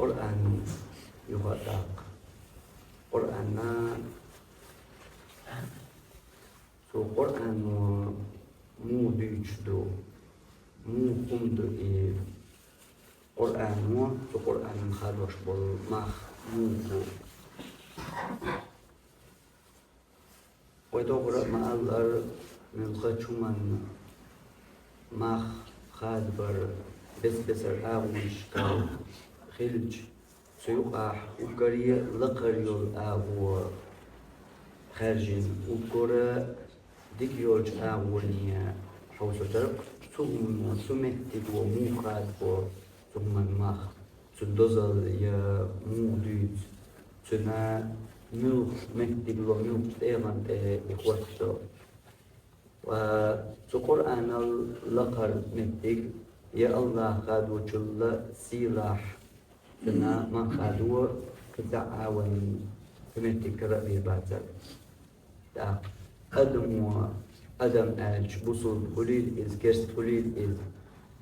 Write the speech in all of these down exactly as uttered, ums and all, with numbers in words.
Къуръан юха тӀаккха. Къуръана, цу Къуръано муха дуьйцуш ду, муха хӀума ду и Къуръано, цу Къуръанан хадош болу мах муха бу. Вай догӀура а ма-аллара, муьлххачу хӀуманна мах хадабар бес-бесара агӀонашкахь хилча, цу юкъахь уггаре лакхара йолу агӀо хаьржина, уггара дика йолчу агӀоне хьовсуьйтур, цу хӀумано, цу меттиго муха хадабо цу хӀуманан мах, цуьнан дозалла я муха дуьйцу, цуьнан муьлхха меттигло, муьлххачу тӀегӀан тӀе и хӀоттадо. Ткъа цу Къуръанал лакхара меттиг я АллахӀ хадочул а сийлахь, цуьнан мах хадо кхин цхьа а вайн цу меттиг кара а бийр бацара. ТӀаккха адамо, адам аьлча, бусулба хуьлийла иза, керста хуьлийла иза,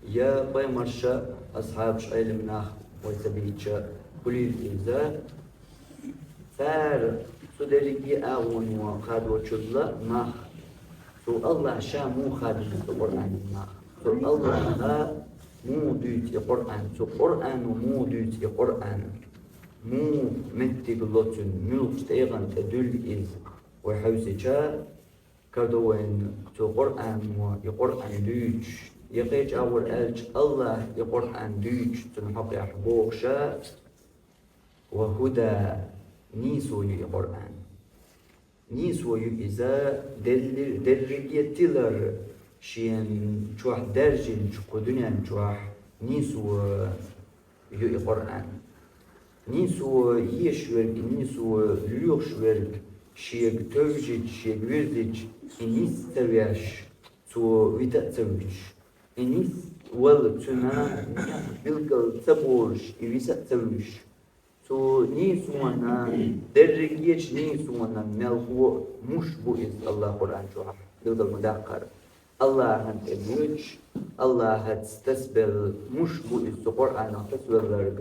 я пайхамарша, асхьабаш, Ӏелам нах вай ца бийча хуьлийла иза, цара цу дерриге а агӀоно хадочул а мах, цу АллахӀа Ша муха хадийна цу Къуръанан мах, цу АллахӀа муха дуьйцу и Къуръан, цу Къуръано муха дуьйцу и Къуръан, муха меттигло цуьнан, муьлххачу тӀегӀан тӀе дуьллу иза, вай хьовсича, карадо вайна цу Къуръано, и Къуръан дуьйцуш, я кхечу агӀор аьлча, АллахӀа и Къуръан дуьйцуш, цуьнан хьокъехь бохуша: «Ва хӀуда», нийсо ю и Къуръан. Нийсо ю иза, делли-, дерриге тилар шен чохь даьржинчу кху дуьнен чохь нийсо ю и Къуръан. Нийсо езаш верг, нийсо лоьхуш верг шега тевжича, шега вирзича, и нис ца веш, цо вита а ца вуьтуш, и нис вала цуьнан билггал ца болуш, и виса а ца вуьтуш. Цу нийсонан, дерригечу нийсонан мелхо муш бу иза АллахӀа Къуръан чохь билггал ма-даккхара. АллахӀан тӀе воьдуш, АллахӀаца тасабелла муш бу иза цу Къуръанах тасавелларг,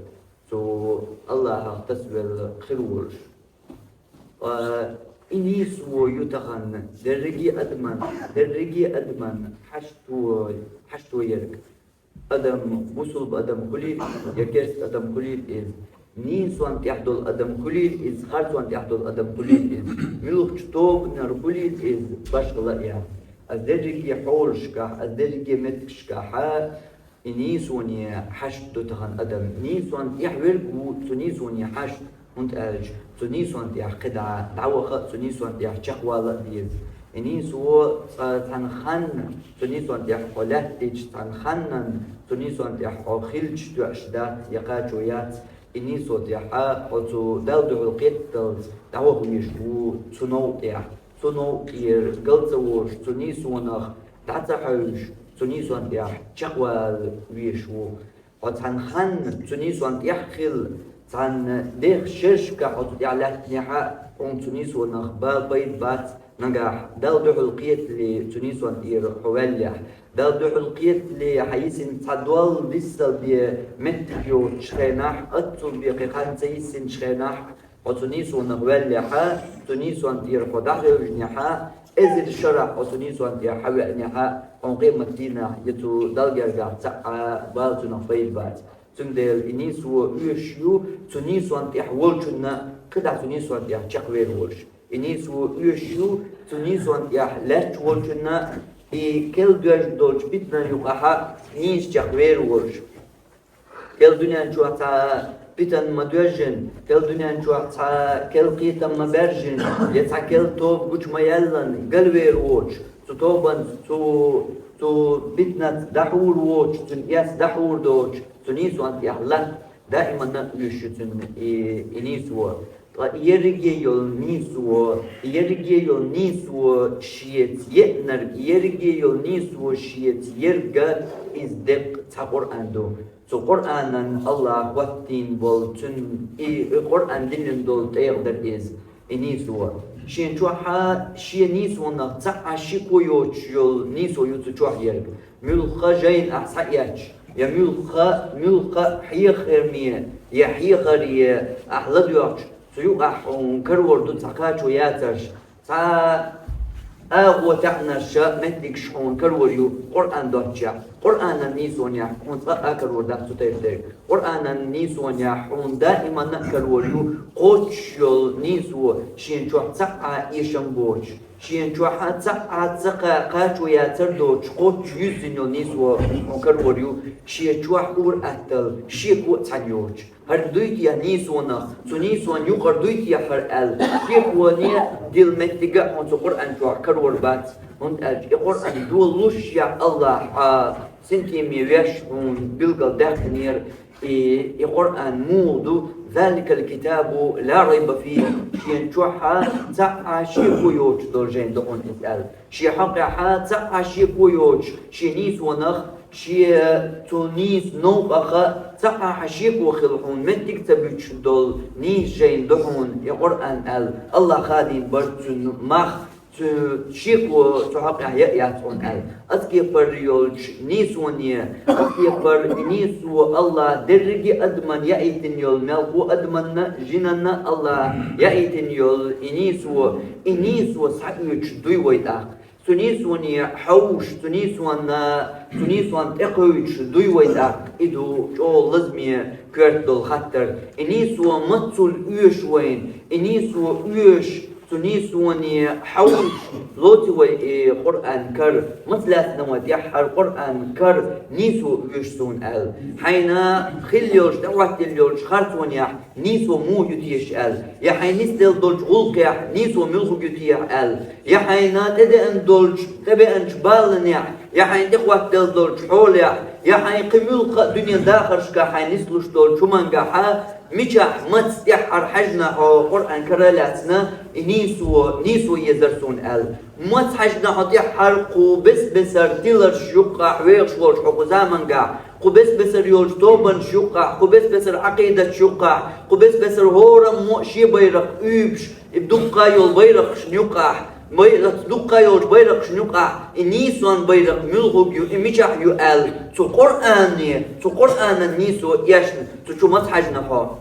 цу АллахӀах тасавелла хир волуш. Ткъа и нийсо ю тахана дерриге а адаман, дерриге а адаман хьашто, хьашто ерг. Адам, бусулба адам хуьлийла иза, я керста адам хуьлийла иза, нийсонна тӀехь долу адам хуьлийла иза, харцонна тӀехь долу адам хуьлийла иза, муьлххачу тобанара хуьлийла иза, башхала а яц. Аса дерриге хьолашкахь, аса дерриге меттигашкахьа и нийсоне хьашт ду тахана адам. Нийсонна тӀехь верг ву цу нийсоне хьашт. ХӀунда аьлча цу нийсонна тӀехь кхидӀа дӀаваха а, цу нийсонна тӀехь чекхвала а деза. И нийсо цкъа цхьана ханна, цу нийсонна тӀехь хьо лаьттича, цхьана ханнан цу нийсонна тӀехь хьо хилча тоьаш дац я кхачо яц. И нийсо тӀехь хьо цу Далла дуьхьал кхетталц дӀаваха везаш ву цу новкъа тӀехь. Цу новкъа тӀера гал ца волуш, цу нийсонах дӀа ца хьевзаш, цу нийсонна тӀехь чекхвала везаш ву. Хьо цхьана ханна цу нийсонна тӀехь хила, цхьана дех шершка хьо цу тӀехь лаьттинехьа, хьуна цу нийсонах бала пайда бац, нагахь Далла дуьхьал кхетале цу нийсонна тӀера хьо ваьллехь. Далла дуьхьал кхетале хьан йисина цхьа дол диссал бен меттиг йоцучу хенахь, аццул бен кхин хан ца йиссинчу хенахь, хьо цу нийсонах ваьллехьа, цу нийсонна тӀера хьо дӀахевшинехьа, эзар шарахь хьо цу нийсонна тӀехь хьан веанехьа, хьуна къематдийнахь я цу Далла гергахь цхьа а бала цунах пайда бац. Цундела и нийсо оьшуш ю цу нийсонна тӀехь волчунна, кхидӀа цу нийсонна тӀехь чекхвер волуш. И нийсо оьшуш ю цу нийсонна тӀехь лаьтташ волчунна, и кел доьжна долчу питанан юкъахьа нийса чекхвер волуш. Кел дуьнен чохь цхьа питана ма доьжжина, кел дуьнен чохь цхьа кел кхетам ма баьржжина, я цхьа кел тоба гучу ма яьллина, галвер воцуш, цу тобанца, цу, цу питанаца дӀахьур воцуш, цуьнан эс дӀахьур доцуш, цу нийсонна тӀехь латта даиманна а оьшуш ю цуьнан и, и нийсо. Ткъа и ерриге йолу нийсо, и ерриге йолу нийсо шеца еънарг, и ерриге йолу нийсо шеца ерг а, иза деккъа цхьа Къуръан ду. Цу Къуръанан АллахӀа хӀоттийна болу цуьнан и, и Къуръан диллина долу тӀегӀа дара иза, и нийсо. Шен чохьа шен нийсонах цхьа а шико йоцуш йолу нийсо ю цу чохь ерг. Муьлхха жайна ахь схьаэцча, Я муьлхха, муьлхха хьехарме, я хьехаре ахь ладоьгӀча, цу юкъахь хьуна карор ду цхьа кхачо яцарш, цхьа агӀо таьӀнарш, меттигаш хьуна карор ю Къуръан доцчехь. Къуръанан нийсонехь хьуна цкъа а карор дац цу тайпа дерг. Къуръанан нийсонехь хьуна даиман а карор ю кхоччуш йолу нийсо, шена чохь цхьа а эшам боцуш, шена чохь цхьа а цхьа кха-, кхачо яцар доцуш, кхоччуш юьззина йолу нийсо хьуна карор ю, шен чохь ур-атталла шеко а цхьаьна йоцуш. ХӀара дуй те нийсонах, цу нийсонан юкъара дуй те хӀара аьлла, шеконе дилла меттиг а хьуна цу Къуръан чохь карор бац, хӀунда аьлча и Къуръан долушшехь Аллахьа синтеме веш хьуна билгалдаьккхинера, и, и Къуръан муха ду: «Заликал китабу ла райба фихи», шена чохь цхьа а шеко йоцуш долу жайна ду хьуна иза аьлла. Шен хьокъехь цхьа а шеко йоцуш, шен нийсонах, шен цу нийса новкъах цхьа а шеко хила хьуна меттиг а ца буьтуш долу нийса жайна ду хьуна и Къуръан аьлла. Аллахьа хадийна бара цуьнан мах, цу шеко цу хьокъехь яа яц хьуна аьлла. Оцу кепара йолчу нийсоне, оцу кепара и нийсо Аллахьа дерриге а адамна яийтина йолу, мелхо а адамна, жинанна а Аллахьа яийтина йолу и нийсо, и нийсо схьаоьцуш дуй вай тӀаккха. Цу нийсоне хьовсуш, цу нийсонна, цу нийсонна тӀекхуьучуш дуй вай тӀаккха. И ду чӀогӀа лазаме коьрта долу хаттар. И нийсо мацалла оьшу вайна, и нийсо оьшу, цу нийсоне хьовсуш, лоцу вай и Къуръан кара, маца лаьцна вайн тӀехь хӀара Къуръан кара, нийсо оьшу суна аьлла. Хьайна хилла йолчу, тӀехӀоттийна йолчу харцонехь нийсо муха ю теша аьлла, я хьайна нисделла долчу гӀуллакхехь нийсо муьлхарг ю техьа аьлла, я хьайна тӀедеана долчу, тӀебеанчу баланехь, я хьайна тӀехӀоттаделла долчу хьолехь, я хьайн кхин муьлхха а дуьненан дахаршкахь хьайна нислуш долчу хӀумангахьа, мичахь, маца тӀехь хӀара хьаьжна хьо Къуръан кара а лаьцна, и нийсо, нийсо езара суна аьлла. Маца хьаьжна хьо тӀехь хӀара кху бес-бесара тиларш юккъахь вехаш волчу хьо кху замангахь, кху бес-бесара йолчу тобанаш юккъахь, кху бес-бесара Ӏакъидаташ юккъахь, кху бес-бесара хӀораммо а шен байракх уьйбуш, и дуккха йолу байракхашна юккъахь, бай-, дуккха йолчу байракхашна юккъахь, и нийсон байракх муьлхарг ю, и мичахь ю аьлла, цу Къуръане, цу Къуръанан нийсо эшна, цу чу маца хьаьжна хьо.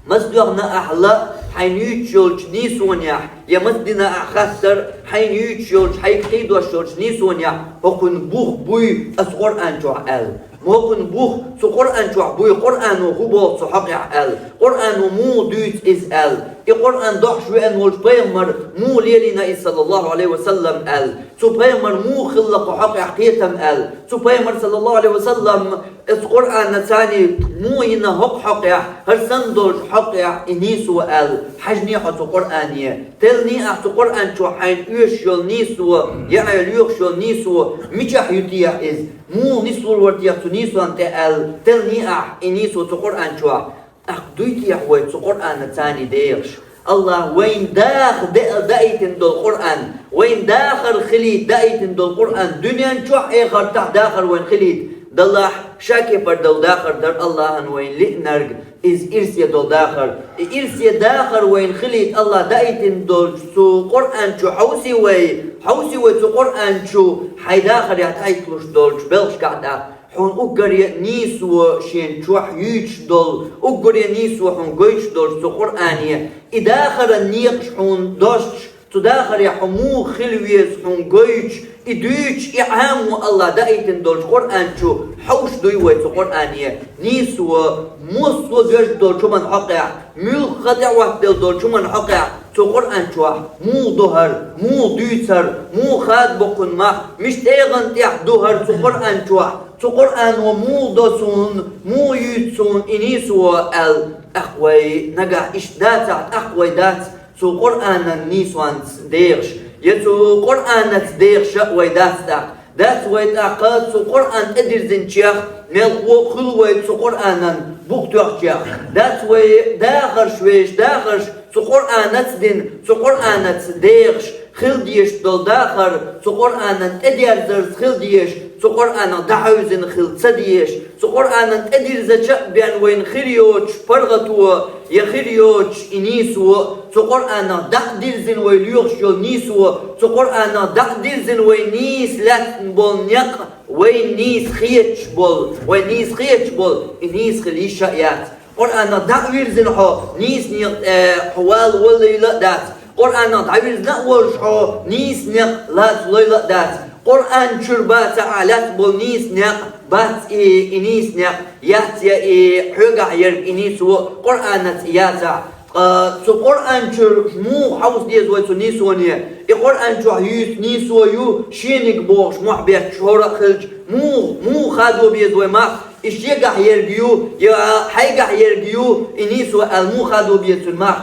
Маца доьгӀна ахь ла хьайна юьйцуш йолчу нийсонехь, я маца дина ахь хаттар хьайна юьйцуш йолчу, хьайга кхийдош йолчу нийсонехь, хӀокхуьнан бух буй аса Къуръан чохь аьлла. ХӀокхуьнан бух цу Къуръан чохь буй, Къуръано хӀун боху цу хьокъехь аьлла. Къуръано муха дуьйцу иза аьлла. И Къуръан дохьуш веана волчу пайхамар муха лелийна иза, саллаллаху Ӏалайхи ва саллам, аьлла. Цу пайхамар муха хилла кху хьокъехь кхетам аьлла. Цу пайхамар, саллаллаху Ӏалайхи ва саллам, Оцу Къуръанаца цхьаьна муха йина хӀокху хьокъехь, хӀара санна долчу хьокъехь и нийсо аьлла, хьаьжний хьо цу Къуръане, телланий ахь цу Къуръан чохь хьайна оьшуш йолу нийсо, я хьайна лоьхуш йолу нийсо, мичахь ю техьа иза, муха нислур вара техьа цу нийсонна тӀе аьлла, телланий ахь и нийсо цу Къуръан чохь. ТӀаккха дуй техьа вай цу Къуръанаца цхьаьна дехаш? Аллахьа вайна даха де-, даийтина долу Къуръан, вайна дахар хилийта даийтина долу Къуръан, дуьнен чохь, эхартахь дахар вайна хилийта, далахь, ша кепара долу дахар дара Аллахьан вайна лиънарг, иза ирсе долу дахар. И ирсе дахар вайна хилийта Аллахьа даийтина долчу цу Къуръан чу хьовсий вай, хьовсий вай цу Къуръан чу, хьайн дахарехь тӀаитталуш долчу белхашкахь тӀаккха. Хьуна уггаре а нийсо шен чохь юьйцуш долу, уггаре а нийсо хьуна гойтуш долчу цу Къуръане, и дахаран некъаш хьуна достуш, цу дахарехь хьо муха хила веза хьуна гойтуш, и дуьйцуш, и Ӏамо Аллахьа даийтина долчу Къуръан чу хьовсуш дуй вай цу Къуръане, нийсо массо а доьжна долчу хӀуманна хьокъехь, муьлхха тӀехӀоттаделла долчу хӀуманна хьокъехь, цу Къуръан чохь муха ду хӀара, муха дуьйцу хӀара, муха хадабо кхунна мах, миштӀегӀан тӀехь ду хӀара цу Къуръан чохь, цу Къуръано муха до суна, муха юьйцу суна и нийсо аьлла, тӀаккха вай нагахь иштта дацахь, тӀаккха вай дац цу Къуръанан нийсонца дехаш, я цу Къуръанаца дехаш а вай дац тӀаккха. Дац вай тӀаккха цу Къуръан тӀедирзинчех мелхо а хуьлу вай цу Къуръанан букъ тоьхчех. Дац вай дахарш вешан, дахарш цу Къуръанаца дина, цу Къуръанаца дехаш, хила дезаш долу дахар, цу Къуръанан тӀедерзарца хила дезаш, цу Къуръанах дӀахьевзина хила ца дезаш, цу Къуръанан тӀедирзича а бен вайна хир йоцуш паргӀато, я хир йоцуш и нийсо, цу Къуръанах дӀа а дирзина вай лоьхуш йолу нийсо, цу Къуръанах дӀа а дирзина вай нийса лаьцна болу некъ, вай нийса хеташ болу, вай нийса хеташ болу, и нийса хила йиш а яц. Къуръанах дӀа а вирзина хьо, нийса некъа тӀе хьо вала валлийла а дац. Къуръанах дӀавирзина а волуш хьо, нийса некъ лацалойла а дац. Къуръан чуьра бацахь а лаьцна болу нийса некъ бац и, и нийса некъ яц я и хьоьгахь ерг и нийсо Къуръанаца яцахь. Ткъа цу Къуръан чуьра муха хьовса деза вай цу нийсоне? И Къуръан чохь юьйцу нийсо ю шениг бохуш мохь бетташ хӀора а хилча, муха, муха хадо беза вай мах? И шегахь ерг ю, я хьайгахь ерг ю, и нийсо аьлла муха хадо беза цуьнан мах?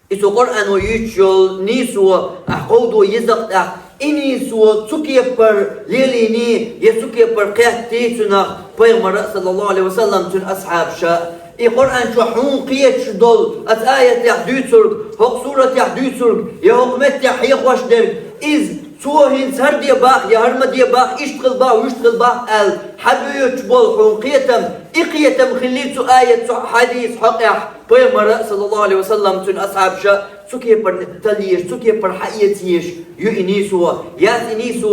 И цу Къуръано юьйцуш йолу нийсо ахь кховдо еза-кх тӀаккха, и нийсо цу кепара лелийний, я цу кепара кхеттий цуьнах пайхамара, саллаллаху Ӏалайхи ва саллам, цуьнан асхьабаша. И Къуръан чохь хьуна кхеташ долу, оцу аятехь дуьйцург, хӀокху суратехь дуьйцург, я хӀокху меттехь хьехош дерг, иза цо хӀинца хӀара де боху, я хӀара ма де боху, иштта хила боху, вуьшта хила боху аьлла, хьан боьдуш болу хьуна кхетам, и кхетам хиллий цу аят, цу хьадис хьокъехь, пайхамара, саллаллаху Ӏалайхи ва саллам, цуьнан асхьабаша цу кепара таллийша, цу кепара хьаэцийша ю и нийсо. Яц и нийсо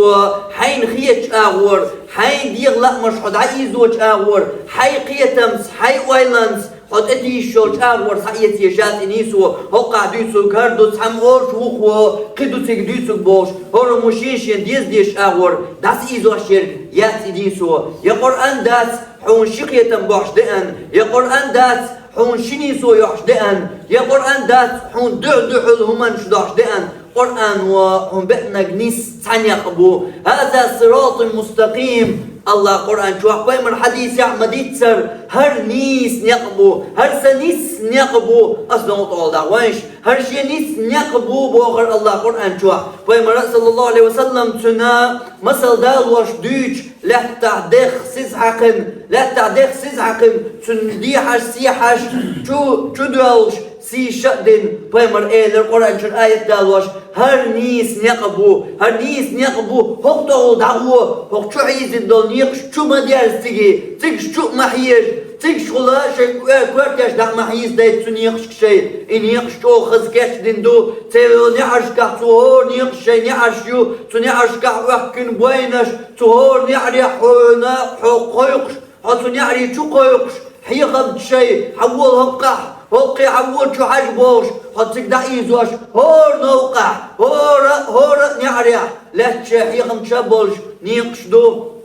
хьайна хетачу агӀор, хьайн дегӀан лаамаш хьо дӀаийзочу агӀор, хьайн кхетамца, хьайн ойланца хьо тӀетийсаш йолчу агӀор схьаэцийша яц и нийсо. ХӀокхахь дуьйцург хӀара ду, цхьамма олуш вукхо, кхин ду цига дуьйцург бохуш, хӀораммо шен-шен деза дезачу агӀор дӀасаийзош ерг яц и нийсо. Я Къуръан дац хьуна ши кхетам бохьуш деана, я Къуръан дац хьуна ши нийсо йохьуш деана, я Къуръан дац хьуна дуьхьал-дуьхьал хӀуманаш дохьуш деана. Къуръано хьуна беанарг нисса цхьа некъ бу. «Хаза сиратун мустакъим». АллахӀа Къуръан чохь, пайхамара хьадисехь ма-дийццара, хӀара нийса некъ бу, хӀара сан нисса некъ бу, ас новкъа тӀе дӀаваьлча. ХӀара шен нисса некъ бу бохура АллахӀа Къуръан чохь. Пайхамара, саллаллаху Ӏалайхи ва саллам, цуьнан масал далош дуьйцу, лаьттахь дехха сиз хьаькхина, лаьттахь дехха сиз хьаькхина, цуьнан дехьаш, сехьаш чу, чу доьллуш, сийша а дина, пайхамара элира Къуръан чуьра аят далош: «ХӀара нийса некъ бу, хӀара нийса некъ бу, хӀокху тӀехула дӀагӀо, хӀокху чу хьийзина долу некъаш чу ма дерза цига, цигаш чу а ма хьежа, цигашхула шайн коьртеш дӀа а ма хьийзадайта цу некъашка шайн. И некъаш чӀогӀа хаза кечдина ду, церан неӀаршкахь цу хӀора некъаш шайн неӀарш ю, цу неӀаршкахь оьхкина бойнаш, цу хӀора неӀарехь хьуна хьо кхойкхуш, хьо цу неӀарий чу кхойкхуш, хьехамца шайн, хьан вола хӀокхахь, хӀокхе хьан вола чу хьажа бохуш, хьо цига дӀаийзош, хӀора новкъахь, хӀора, хӀора неӀарехь лаьтташ шайн хьехамца болуш некъаш ду.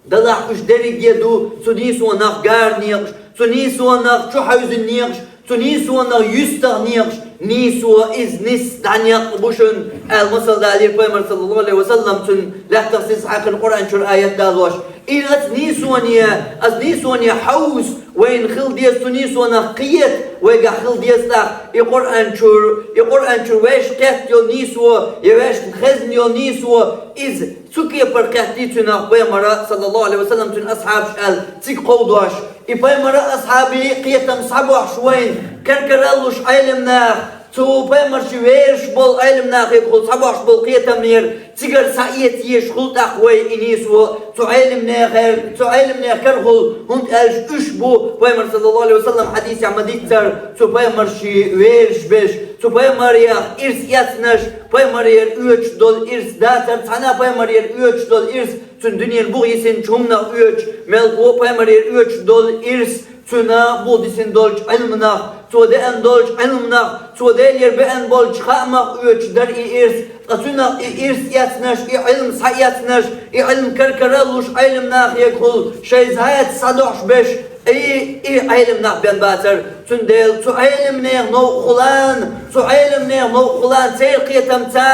Делахь уьш дерриге ду цу нийсонах гара некъаш, цу нийсонах чу хьаьвзина некъаш, цу нийсонах юьстах некъаш, нийсо иза нисса дӀа некъ бу шуна», аьлла масал далийра пайхамара, саллаллаху Ӏалайхи ва саллам, цуьнан лаьттах сиз хьаькхина Къуръан чуьра аят далош. И ас нийсоне, ас нийсоне хьовса, вайна хила деза цу нийсонах кхета, вайгахь хила деза тӀаккха и Къуръан чуьра, и Къуръан чуьра вайша кхетта йолу нийсо, я вайшна хезна йолу нийсо, иза цу кепара кхеттий цуьнах пайхамара, саллаллаху Ӏалайхи ва саллам, цуьнан асхьабаш аьлла, цига кховдош. И пайхамара, асхьабий кхетам схьабохьуш вайна, кер-караллуш Ӏелам нах, цу пайхамарши вераш болу Ӏелам нахегахула схьабохьуш болу кхетамера цигара схьаэца езаш хуьлу тӀаккха вай и нийсо, цу Ӏелам нахера, цу Ӏелам нехан карахула, хӀунда аьлча уьш бу пайхамара, саллаллаху Ӏалайхи ва саллам, хьадисехь ма-дийццара, цу пайхамарши вераш берш, цу пайхамарех ирс эцнарш, пайхамарера оьцуш долу ирс дацара, цхьана пайхамарера оьцуш долу ирс, цуьнан дуьненан бух йисинчу хӀуманах оьцуш, мелхо пайхамарера оьцуш долу ирс, цуьнан бух дисина долчу Ӏилманах, цо деана долчу Ӏилманах, цо Делера беана болчу хаамах оьцуш дара и ирс, ткъа цуьнах и ирс эцнарш, и Ӏилма схьаэцнарш, и Ӏилма кер-караллуш Ӏелам нахегахула шайн зӀе схьадохьуш берш, и, и Ӏелам нах бен бацара. Цундела цу Ӏелам нехан новкъахула, цу Ӏелам нехан новкъахула, церан кхетамца,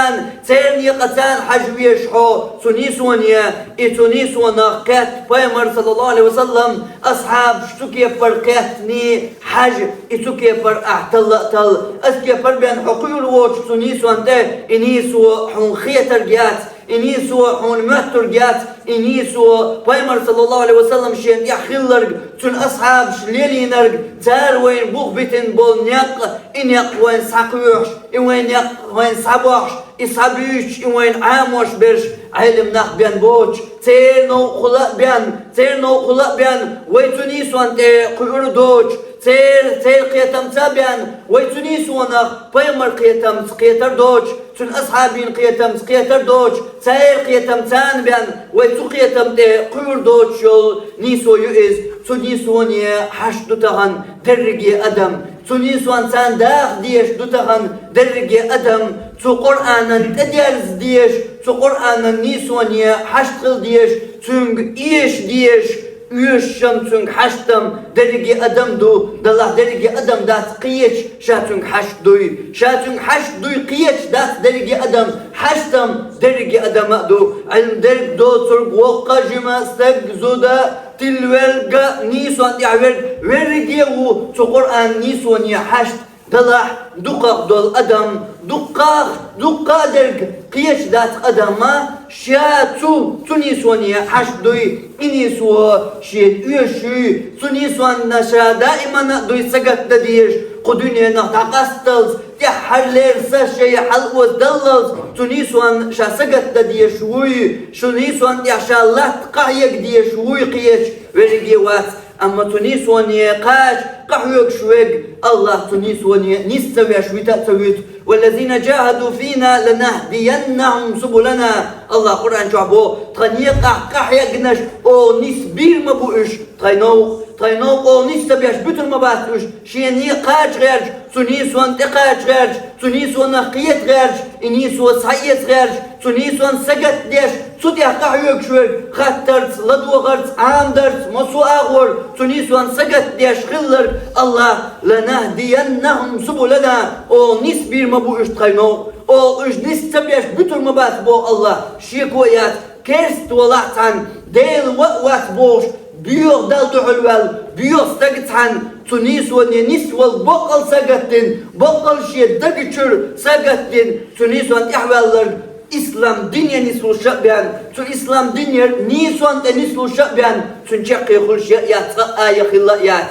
церан некъаца хьажа везаш хьо цу нийсоне, и цу нийсонах кхетта пайхамара, саллаллаху Ӏалайхи ва саллам, асхьабаш цу кепара кхеттаний хьажа, и цу кепара ахь талла а талла. Ас кепара бен хьо кхуьур воцуш цу нийсон тӀе, и нийсо хьуна хетарг яц, и нийсо хьуна моьттург яц, и нийсо пайхамара, саллаллаху Ӏалайхи ва саллам, шена тӀехь хилларг Цуьнан асхьабаш лелийнарг, цара вайна бух битина болу некъ, и некъ вайна схьакхоьхьуш, и вайн некъ вайна схьабохьуш, и схьабуьйцуш, и вайна Ӏамош берш Ӏелам нах бен боцуш, церан новкъахула а бен, церан новкъахула а бен, вай цу нийсонна тӀе кхуьур доцуш, церан, церан кхетамца а бен, вай цу нийсонах пайхамар кхетамца кхетар доцуш, цуьнан асхьабийн кхетамца кхетар доцуш, церан кхетамца а бен, вай цу кхетам тӀе кхуьур доцуш йолу нийсо ю иза. Цу нийсоне хьашт ду тахана дерриге адам. Цу нийсонца даха дезаш ду тахана дерриге адам. Цу Къуръанан тӀедерза дезаш, цу Къуръанан нийсоне хьашт хила дезаш, цуьнга эша дезаш, оьшуш-м цуьнга хьаштам дерриге адам ду, делахь дерриге адам дац кхеташ, ша цуьнга хьашт дуй. Ша цуьнга хьашт дуй кхеташ дац дерриге адам, хьаштам дерриге адам а ду. Ӏилма дерг доцург воккха а, жима а, стаг а, зуда а, тилла верг а, нийсонна тӀехь верг, верриге а ву цу Къуръан нийсоне хьашт. Делахь дукхах долу адам, дукхах, дуккха а дерг кхеташ дац адамна, ша цу, цу нийсоне хьашт дуй, и нийсо шена оьшуш юй, цу нийсонна ша даимана а дуй сагатдан дезаш, кху дуьненах дӀакъасталц, тӀаьххьарлера са шайн хьалаозадаллалц, цу нийсонна ша сагатдан дезаш вуй, цу нийсонна тӀехь ша латта къахьега дезаш вуй кхеташ верриге а вац. Амма цу нийсоне кхача къахьоьгуш верг, АллахӀа цу нийсоне нис ца веш вита а ца вуьту. «والذين جاهدوا فينا لنهدينهم سبلنا». АллахӀа Къуръан чохь боху: «Тхан некъахь къахьегнарш оха нис бийр ма бу уьш, тхайн новкъа, тхайн новкъа оха нис ца беш буьтур ма бац уьш». Шен некъа кхача гӀерташ, цу нийсонна тӀекхача гӀерташ, цу нийсонах кхета гӀерташ, и нийсо схьаэца гӀерташ, цу нийсонна сагатдеш, цу тӀехь къахьоьгуш верг хаттарца, ладогӀарца, Ӏамадарца, массо а агӀор цу нийсонна сагатдеш хилларг, АллахӀа: «لنهدينهم سبلنا», оха нис бийр ма бу уьш тхайн новкъа, оха уьш нис ца беш буьтур ма бац боху АллахӀа, шеко а яц. Керста валахь цхьаьна, Дела ван а вац бохуш, боьха Далла дуьхьал ваьлла, боьха стаг цхьаьна цу нийсоне нисвала баккъал сагатдина, баккъал шен дага чуьра сагатдина, цу нийсонна тӀаьхьаваьлларг ислам дине нислуш а бен, цу ислам динера нийсонна тӀе нислуш а бен, цуьнан чаккхе хуьлуш яа яц, цкъа а ая хилла а яц.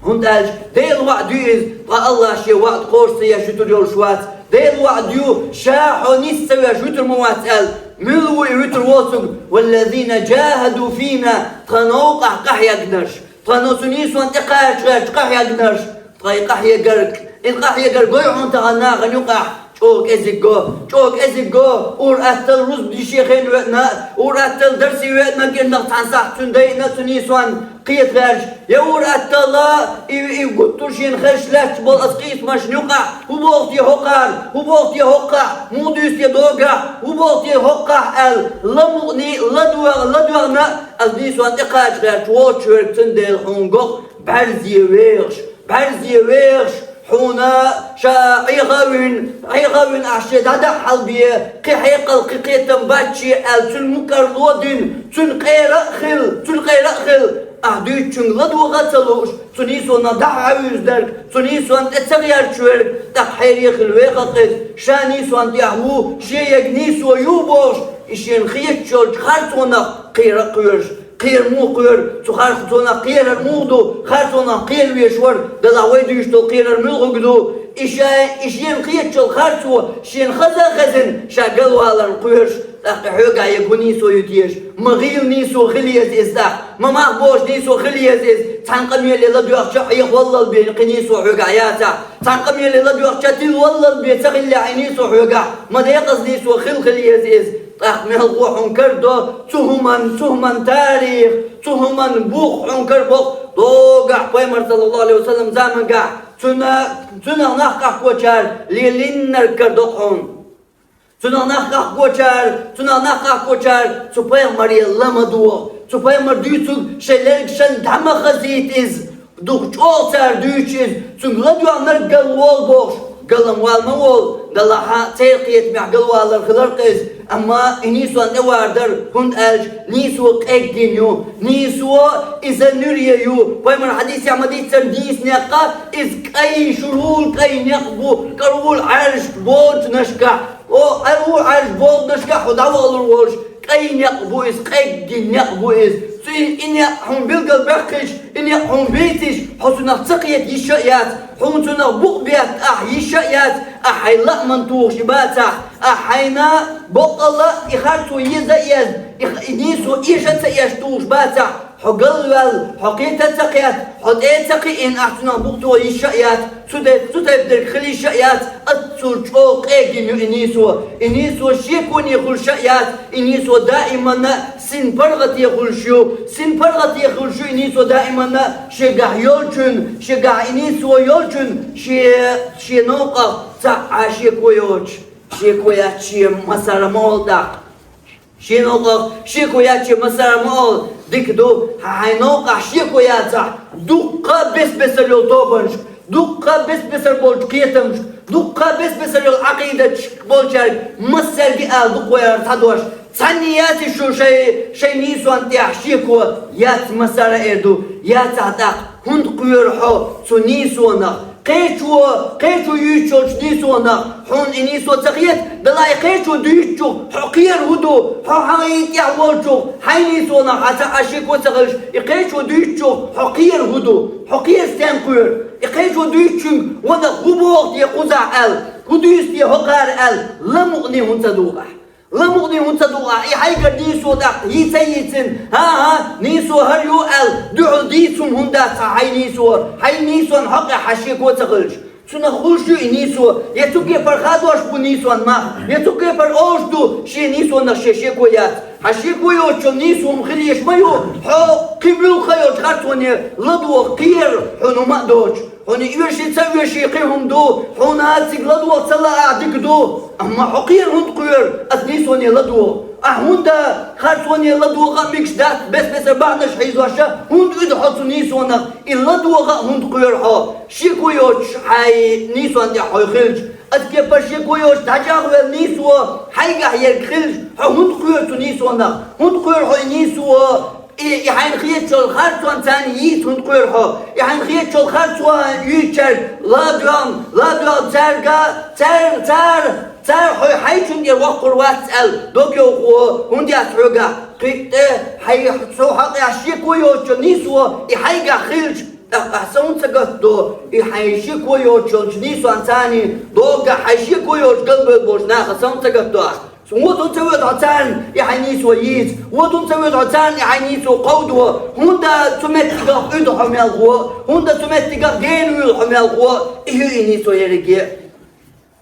ХӀунда аьлча Делан ваӀда ю иза, ткъа АллахӀа шен ваӀда кхочуш ца еш вуьтур йолуш вац. Делан ваӀда ю, ша хьо нис ца веш вуьтур ма вац аьлла. Муьлха ву и вуьтур воцург? «والذين جاهدوا فينا», тхан новкъахь къахьегнарш, тхан цу нийсонна тӀекхача гӀерташ къахьегнарш, ткъа и къахьегарг, и къахьегар гой хьуна тахана нахана юкъахь. ЧӀогӀа кӀезиг го, чӀогӀа кӀезиг го, ур-атталла рузба дише хен веана, ур-атталла дарсе веана, кӀирнах цхьана сахьт цуьнан дайъина цу нийсонна кхета гӀерташ, я ур-атталла, и, и гуттар шена хезаш лаьтташ болу аса къийсамашна юкъахь, хӀун боху те хӀокхара, хӀун боху те хӀокхахь, муха дуьйцу те догахь, хӀун боху те хӀокхахь аьлла, ламукъний, ладоьгӀ-, ладоьгӀна, аса нийсонна тӀекхача гӀерташ воцуш верг, цундела хьуна го-кх бӀаьрзе вехаш, бӀаьрзе вехаш, хьуна ша Ӏеха а вина, Ӏеха а вина ахь шен дӀадахьалбе, кхин хьекъал, кхин кхетам бац шен аьлла, цуьнан мукъарло а дина, цуьнан къера а хилла, цуьнан къера а хилла, ахь дуьйцучуьнга ладогӀа а ца лууш, цу нийсонах дӀа-хьа вуьзна верг, цу нийсонна тӀе ца гӀерташ верг, тӀаккха хьере хила вехар-кх иза, ша нийсонна тӀехь ву, шен ерг нийсо ю бохуш, и шена хеташ йолчу харцонах кхера а кхоьруш. Кхера муха кхоьру? Цу харцонах кхерар муха ду? Харцонах кхера везаш вара, делахь вай дуьйцуш долу кхерар муьлхарг ду? И ша, и шена кхеташ йолу харцо шена хаза а хезна, ша галваларна кхоьруш, тӀаккха и хьоьгахь ерг хӀун нийсо ю теша? Ма гӀийла нийсо хила еза иза тӀаккха, ма мах боцуш нийсо хила еза иза, цхьана къамеле ладоьгӀча а хьеха валлал бен кхин нийсо хьоьгахь яцахь, цхьана къамеле ладоьгӀча а тилла валлал бен ца хиллехь и нийсо хьоьгахь, ма декъаза нийсо хила, хила еза иза. ТӀаккха мелхо хьуна карадо цу хӀуманна, цу хӀуманна тарих, цу хӀуманна бух хьуна карабо-кх, догахь пайхамар, саллаллаху Ӏалайхи ва саллам, заманахь цуьнан, цуьнах нах къахкочара лелийнарг карадо-кх хьуна. Цуьнах нах къахкочара, цуьнах нах къахкочара цу пайхамаре ла ма догӀу, цу пайхамара дуьйцург шайн лергашна дӀа ма хазийта иза. Дукха чӀогӀа цара дуьйцу иза, цуьнга ладоьгӀнарг галволу бохуш, галвала ма волу, делахь а церан кхетамехь галвалар хилар-кх иза, амма и нийсонна тӀе вар дара, хӀунда аьлча нийсо къеггина ю, нийсо иза нуьре ю. Пайхамаран хьадисехь ма-дийццара, нийса некъ иза кӀайн шурул, кӀайн некъ бу, кӀарвула Ӏаьржа болчу нашкахь. О, Ӏаьржа, Ӏаьржа болчу нашкахь хьо дӀавахалур волуш, кӀайн некъ бу иза, къеггина некъ бу иза. И, и некъ хьуна билгалбаьккхича, и некъ хьуна бийцича, хьо цунах ца кхета йиш а яц, хьуна цунах букъ бетта ахь йиш а яц, ахь хьайн лааман тухуш бацахь, ахь хьайна боккъала и харцо еза а еза, и х-, и нийсо эша а ца эшаш тухуш бацахь, хьо галваьлла, хьо кхета а ца кхетта, хьо тӀе а ца кхиийна, ахь цунах букъ тоха йиш а яц. Цу тайп-, цу тайпа дерг хила йиш а яц, аццул чӀогӀа къегина ю и нийсо. И нийсо шеконе хуьлуш а яц, и нийсо даиманна син паргӀате хуьлуш ю. Син паргӀате хуьлуш ю и нийсо даиманна шегахь йолчун, шегахь и нийсо йолчун, ше-, шен новкъах цхьа а шеко йоцуш, шеко яц шен массара ма олу тӀаккха. Шен новкъах шеко яц шен массара ма олу, дика ду, хьан хьайн новкъахь шеко яцахь, дуккха а бес-бесара йолу тобанашка, дуккха а бес-бесара болчу кхетамашка, дуккха а бес-бесара йолу Ӏакъидаташка болчаьрга массаьрга а ала дукха вай ара цхьа дош. Цхьанне яц шу шайн, шайн нийсонна тӀехь шеко яц массара а эр ду, яцахь тӀаккха, хӀунда кхоьру хьо цу нийсонах? Кхечо, кхечо юьйцуш йолчу нийсонах хьуна и нийсо ца хета, далахь и кхечо дуьйцучух хьо кхера хӀун ду, хьо хьайн тӀехь волчух, хьайн нийсонах хьан ца а шеко ца хилча, и кхечо дуьйцучух хьо кхера хӀун ду, хьо кхера стенна кхоьру, и кхечо дуьйцучуьнга ванах хӀун боху те кхузахь аьлла, хӀун дуьйцу те хӀокхара аьлла, ламукъане хӀунда ца дугӀу ахь? Ламукъане хӀунда ца дугӀу ахь, и хьайгара нийсо тӀаккха йийца а йийцина, хӀан-хӀа, нийсо хӀара ю аьлла, дуьхьал дийца хӀума хӀунда дац хьан хьайн нийсо, хьайн нийсонна хьокъехь хьан шеко ца хилча? Цунах хуьлуш ю и нийсо, я цу кепара хадош бу нийсонна мах, я цу кепара олуш ду шен нийсонах шен шеко яц. Хьан шеко йоцучул нийсо хӀума хила езаш ма ю, хьо кхин муьлхха а йолчу харцоне ладогӀа кхера хьуна хӀума а доцуш. Хьуна оьший ца оьший кхин хӀума ду, хьуна цига ладогӀа ца лаахь дика ду, амма хьо кхера хӀунда кхоьру аса нийсоне ладогӀа? Ахь хӀунда харцоне ладогӀа а мегаш дац, бес-бесара бахьанаш хьийзош а, хӀунда уьду хьо цу нийсонах, и ладогӀа а хӀунда кхоьру хьо? Шеко йоцуш хьайн нийсонна тӀехь хьо хилча, аса кепара шеко йоцуш дӀачӀагӀвелла нийсо хьайгахь ерг хилча, хьо хӀунда кхоьру цу нийсонах? ХӀунда кхоьру хьо и нийсо? И, и хьайна хетачул харцонца йийца хӀунда кхоьру хьо? И хьайна хетачул харцонца йийцачаьрга ладоьгӀна, ладоьгӀна цаьрга, цаьр-, цара, цара хьо хьайчунна тӀера воккхур вац аьлла, дог йовхо хӀунда яц хьоьгахь? Кхин а тӀе хьай цу хьокъехь шеко йоцучу нийсо и хьайгахь хилча, тӀаккха ахь сов ца гатдо, и хьайн шеко йоцучу нийсонца доггахь хьайн шеко йоцуш галбевлла болчу нахах сов ца гатдо ахь? Вотун ца воьду хьо царна и хьайн нийсо йийца, вотун ца воьду хьо царна и хьайн нийсо кховдо, хӀунда цу меттигах уьду хьо мелхо, хӀунда цу меттигах гена вуьйлу хьо мелхо, и ю и нийсо ерриге.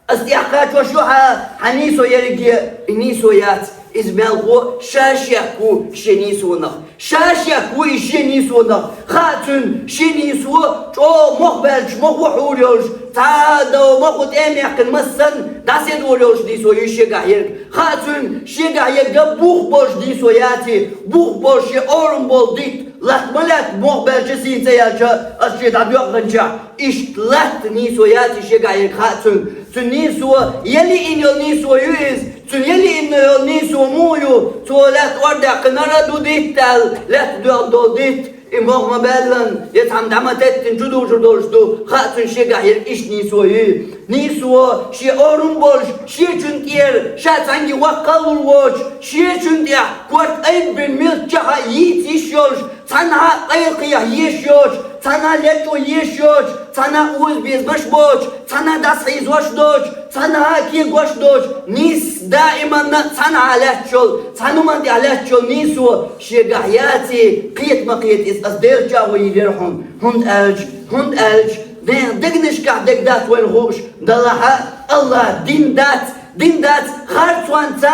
Ас тӀехь кхачош ю хьан, хьан нийсо ерриге, и нийсо яц, иза мелхо ша шек ву шен нийсонах. Ша шек ву и шен нийсонах. Хаьа цуьнан шен нийсо чӀогӀа мох баьлча, мохо хьур йолуш, цхьа а до мохо тӀе а мехкина массанна дӀасадор йолуш нийсо ю шегахь ерг. Хаьа цуьнан шегахь ерг бух болуш нийсо яций, бух болуш шен орам болу дитт, латта ма лаьтта мох баьлча сийна цӀе яьлча, ас шен дӀадоьгӀначохь, иштта латта нийсо яций шегахь ерг хаьа цуьнан. Цуьнан нийсо, я лиъна йолу нийсо ю иза, цуьнан я лиъна йолу нийсо муха ю, цо лаьтта ор даьккхинарг а ду дитт аьлла, лаьтта доьгӀна долу дитт, и мох ма баьллан, я цхьамма дӀа ма теттина чу дужур долуш ду, хаьа цуьнан шегахь ерг иштта нийсо ю. Нийсо шен орам болуш, шечун тӀера, ша цхьаьнгге ваккхал лур воцуш, шечун тӀехь корта айббина милччахьа йийца йиш йолуш, цхьанхьа а къайлакхехьа езаш йоцуш, цхьанхьа а лечкъо езаш йоцуш, цхьанхьа а озабезамаш боцуш, цхьанхьа а дӀасахьийзош доцуш, цхьанхьа а кегош доцуш, нийса даиманна цхьанхьа лаьтташ йолу, цхьана хӀуманна тӀехь лаьтташ йолу нийсо шегахь яций, кхета ма кхета иза, ас Делан чӀагӀо йийр яра хьуна. ХӀунда аьлча, хӀунда аьлча, нехан дегнашкахь дерг дац вайна хууш, делахь а, АллахӀа дин дац, дин дац, харцонца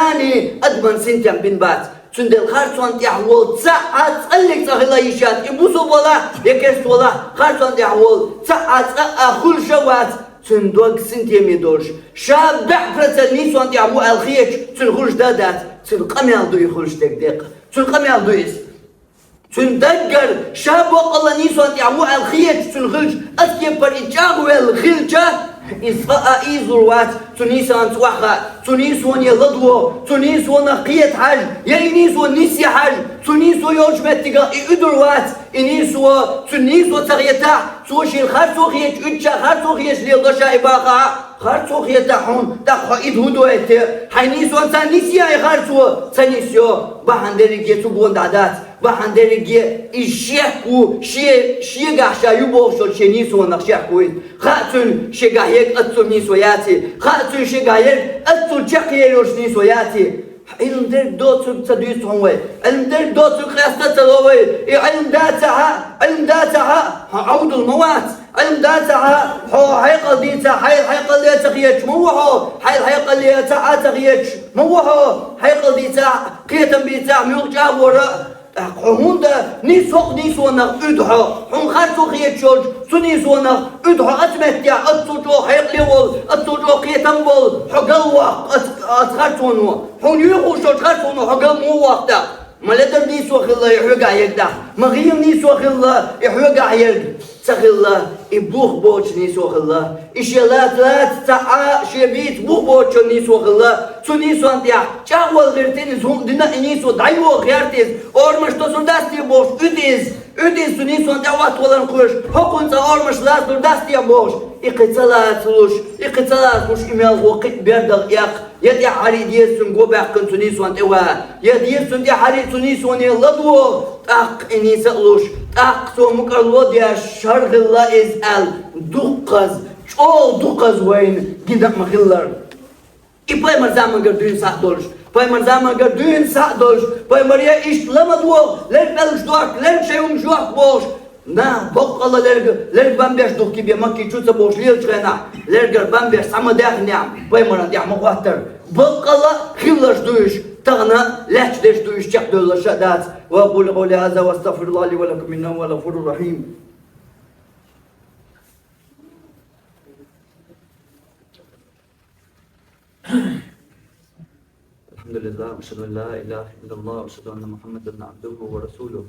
адаман синтем бина бац. Цундела харцонна тӀехь волу цхьа а цӀаллиг цӀа хила йиш яц, и бусулба валахь я керста валахь, харцонна тӀехь волу цхьа а цкъа а хуьлуш а вац, цуьнан дог синтеме долуш. Ша бӀе процент нийсонна тӀехь ву аьлла хеташ, цуьнан хуьлуш дан а дац, цуьнан къамел ду и хуьлуш дерг деккъа. Цуьнан къамел ду иза. Цуьнан даггара ша боккъалла нийсонна тӀехь ву аьлла хеташ цуьнан хилча, аса кепара и чӀагӀвелла хилча, иза цкъа а ийзалур вац, цу нийсонца охьахаа, цу нийсоне ладогӀа, цу нийсонах кхета хьажа, я и нийсо нисъян хьажа, цу нийсо йолчу меттигах и уьдур вац, И нийсо, цу нийсо ца хетахь, цо шена харцо хеташ, уьдча харцо хеташ леладо ша и бахахь, харцо хетахь хьуна, тӀаккха хьо и дӀадойту, хьайн нийсонца нисъян и харцо, ца нисъян, бахьана дерриге цу гонахь дац, бахьана дерриге иза шек ву, шен, шегахь ша ю бохуш йолчу шен нийсонах шек ву иза. Хаьа цуьнан шегахь ерг оццул нийсо яций, хаьа цуьнан шегахь ерг оццул чекхъер йолуш нийсо яций. Ӏилма дерг доцург ца дуьйцу хьуна вай. Ӏилма дерг доцург къаста ца ло вай. И Ӏилма дац ахьа, Ӏилма дац ахьа, хьо Ӏовдал ма вац. Ӏилма дац ахьа, хьо хьекъал дийца, хьайн хьекъале ца хеташ ма ву хьо, хьайн хьекъале ца Ӏа ца хеташ ма ву хьо, хьекъал дийца, кхетам бийца, муьлхха чӀагӀвора. ТӀаккха хьо хӀунда нийсо, нийсонах уьду хьо? Хьуна харцо хеташ йолчу цу нийсонах уьду хьо оцу меттехь, оццул чӀогӀа хьекъале волу, оццул чӀогӀа кхетам болу, хьо галваккха оцу, оцу харцоно. Хьуна юьйхуш йолчу харцоно хьо гал муха ваккха тӀаккха? Ма ледар нийсо хилла и хьоьгахь ерг тӀаккха, ма гӀийла нийсо хилла и хьоьгахь ерг. Ца хилла, и бух боцуш нийсо хилла. И шен лаца, лаца ца Ӏа, шен бийца бух боцучун нийсо хилла. Цу нийсон тӀехь чӀагӀвала гӀиртина иза хӀума дина, и нийсо дӀайоха гӀерта иза. Орамаш тосур дац те бохуш, уьду иза. Уьду иза цу нийсон тӀехь оттаваларна кхоьруш, хӀокхунна цкъа орамаш лацалур дац те бохуш. И кхин ца лацалуш, и кхин ца лацалуш, и мелхо кхин а бердала эккха, я тӀаьххьара деза цуьнан го баьккхина цу нийсон тӀе ван, я деза цунна тӀаьххьара цу нийсоне ладогӀа, тӀаккха и нийса а луш, тӀаккха цо мукӀарло а деш, шар хилла иза аьлла, дуккхаза, чӀогӀа дуккхаза вайна гина а ма-хиллара. И пайхамар заманагара дуьйна схьа а долуш, пайхамар заманагара дуьйна схьа а долуш, пайхамаре иштта ла ма догӀу, лерг пӀелгаш дохку, лерг шайн хӀумаш йохку бохуш, нах баккъалла лерг, лерг бан беш духкий бен Макки чу ца бохуш лелачу хенахь, лергара бан беш схьа ма даьхнехь, пайхамаран тӀехь ма хӀоттара. Баккъалла хилларш ду уьш, тахана лаьтташ дерш ду уьш, чекхдевлларш а дац. وأقول قولي هذا وأستغفر الله لي ولكم إنه هو الغفور الرحيم. الحمد لله، أشهد أن لا إله إلا الله، أشهد أن محمدا عبده ورسوله.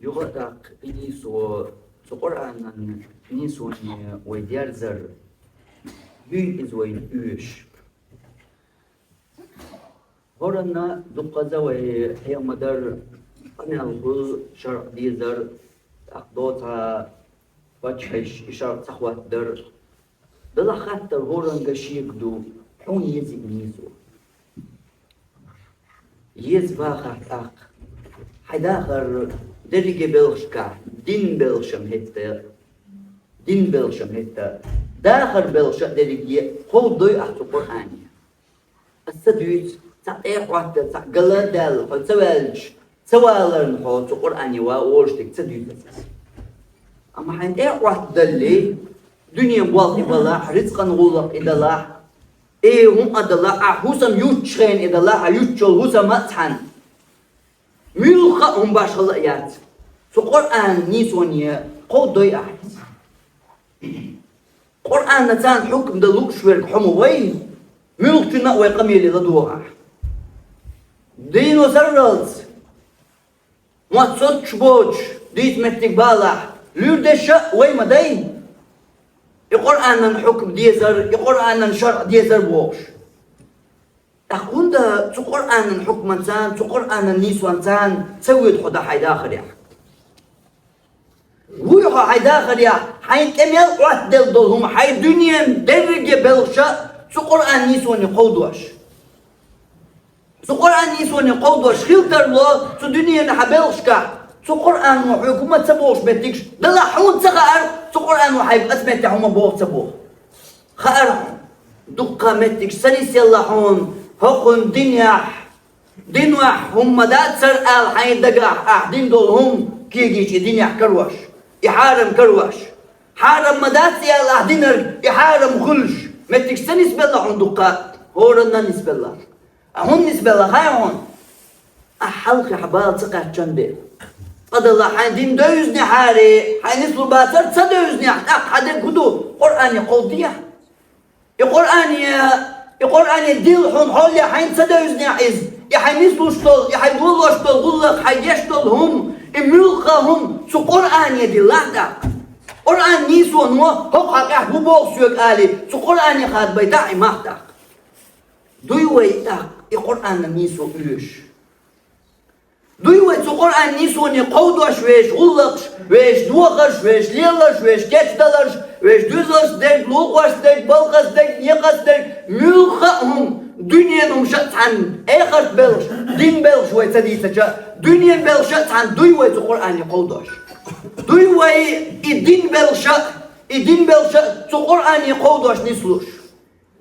Юха а тӀаккха и нийсо, цу Къуръанан нийсоне вай дерзар, дуьйна иза вайна оьшуш. ХӀоранна дуккхаза вай хьехам ма-дарра, къамел хуьлу, шарӀ дезар, тӀаккха доцу паччахьаш и шарӀ ца хӀоттадар. Делахь хаттар хӀоранга шега ду, хьуна еза и нийсо? Еза бахахь тӀаккха, хьайн дахар дерриге белхашкахь, дин белхашна хӀетта, дин белхашна хӀетта, дахар белхаш а дерриге кховдадой ахь цу Къуръане? Аса ца дуьйцу, цхьаъ тӀе а хӀоттаделла, цхьаъ гала а даьлла, хьо ца ваьлча, ца валарна хьо цу Къуръане ван волуш дерг ца дуьйцу аса. Амма хьайна тӀе а хӀоттадаллий, дуьненан болх и балахь, рицкъан гӀуллакх и далахь, и хӀума а далахь, ахь хӀусам юттучу хенахь и далахь, ахь юттучул хӀусам а цхьаьна, муьлхха а хӀума башхалла а яц. Цу Къуръанан нийсоне кховдадой ахь иза? Къуръанан царна хьукам дан лууш верг хьо ма вай, муьлххачунна а вай къамеле ладогӀа ахь. Дийно сарралц, мотт соцуш боцуш, дийца меттиг балахь, луьра деш а вай ма дай, и Къуръанан хьукам дезар, и Къуръанан шарӀ дезар бохуш. ТӀаккха хӀунда цу Къуръанан хьукманца, цу Къуръанан нийсонца ца воьду хьо дан хьайн дахарехь? Вуй хьо хьайн дахарехь, хьайна тӀе мел Ӏоттаделла долу хӀума, хьайн дуьненан дерриге белхаш а цу Къуръанан нийсоне кховдош? Цу Къуръанан нийсоне кховдош хила тарло цу дуьненан хьан белхашкахь, цу Къуръано хьоьга хӀума ца бохуш меттигаш далахь, хьуна ца хаьара, цу Къуръано хьайга оцу меттехь хӀума боху ца боху. Хаьара хьуна, дуккха меттигаш ца нисъелла хьуна, хӀокхунна динехь, динехь хӀума ма дацара аьлла хьайн дагахь ахь дина долу хӀума кегийчу и динехь карош, и хьарам карош. Хьарам ма дац аьлла ахь динарг, и хьарам хуьлуш, меттигаш ца нисбелла хьуна дуккха? ХӀоранна нисбелла. Ахь хӀунда нисбелла хаьий хьуна? Ахь хьалхе хьан бала ца кхаьччан бен. Цкъа-делахь хьайн дин девзинехьара, хьайн нислур бацара ца девзинехь, тӀаккха хьан дерг хӀун ду, Къуръане кховдадехьа? И Къуръане, и Къуръане дилла хьуна хьоле хьайна ца девзинехь иза, и хьайн нислуш долу, и хьайн долош долу гӀуллакх, хьайн деш долу хӀума, и муьлхха хӀума цу Къуръане диллахь тӀаккха. Къуръанан нийсоно хӀокху хьакъехь хӀун боху соьга алий, цу Къуръане хадабайтахь и мах тӀаккха. Дуй вай тӀаккха и Къуръанан нийсо оьшуш? Дуй вай цу Къуръан нийсоне кховдош вешан гӀулакхаш, вешан дохарш, вешан леларш, вешан кечдаларш, вешан дуьзалца дерг, лулахошца дерг, балхаца дерг, некъаца дерг, муьлхха а хӀума, дуьненан хӀумаш а цхьана, эхартан белхаш, дин белхаш вай ца дийцача, дуьненан белхаш а цхьана дуй вай цу Къуръане кховдош? Дуй вай и дин белхаш а, и дин белхаш а цу Къуръане кховдош нислуш?